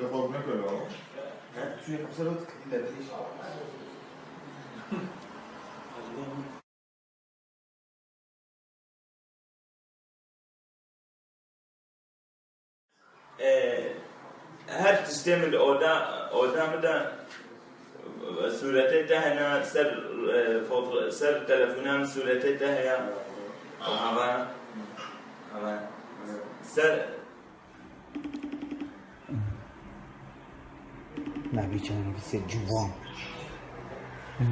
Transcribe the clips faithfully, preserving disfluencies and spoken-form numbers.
Defol ne kadar o? He? Suyu kapsar o tıkıntı da değil. E, her tiştê min li oda, oda min de sûretê te hene, ser, e, foto-, ser telefona min sûretê te heye. Hava, hava. Ser Nabî canım, bir ciwan.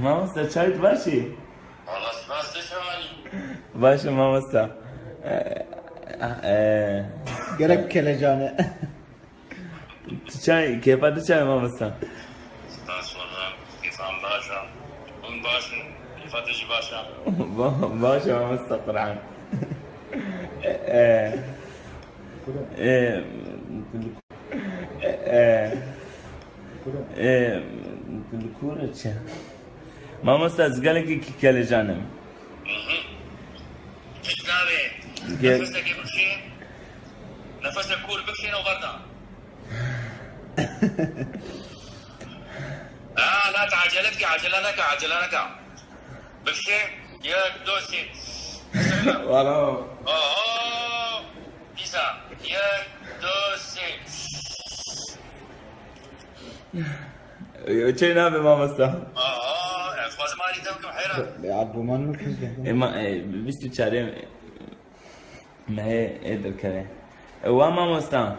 Mamosta, çayt baş î? Allah spas, tu çawanî? Baş im, mamosta. E, e, Gerek kelecane. Tu çay, kêfa tu çay, mamosta? Spas, walla, kêfan baş e. Hûn baş in, kêfa te jî baş e. Ba-, baş e, mamosta, Qur'an. E, e, e, E, e, e, li kûr e çi? Mamosta, ez gelekî kî kelecan im. Mhm. Tişt nabê. Ge- Nefesekê bikişê. Nefesek kûr bikişê û berda. Ha, la, te acele dikî, acele neke, acele neke. Bikişê, yek, du, sê. Wala. Oho. Dîsa, yek, du, sê. Çê nabe, mamosta? Aha, ez xwazim alî te bikim, heyran. Ya, bu man mı kızdı? E, ma-, e, bîst û çar mehê ê derkeve. E, wa mamosta?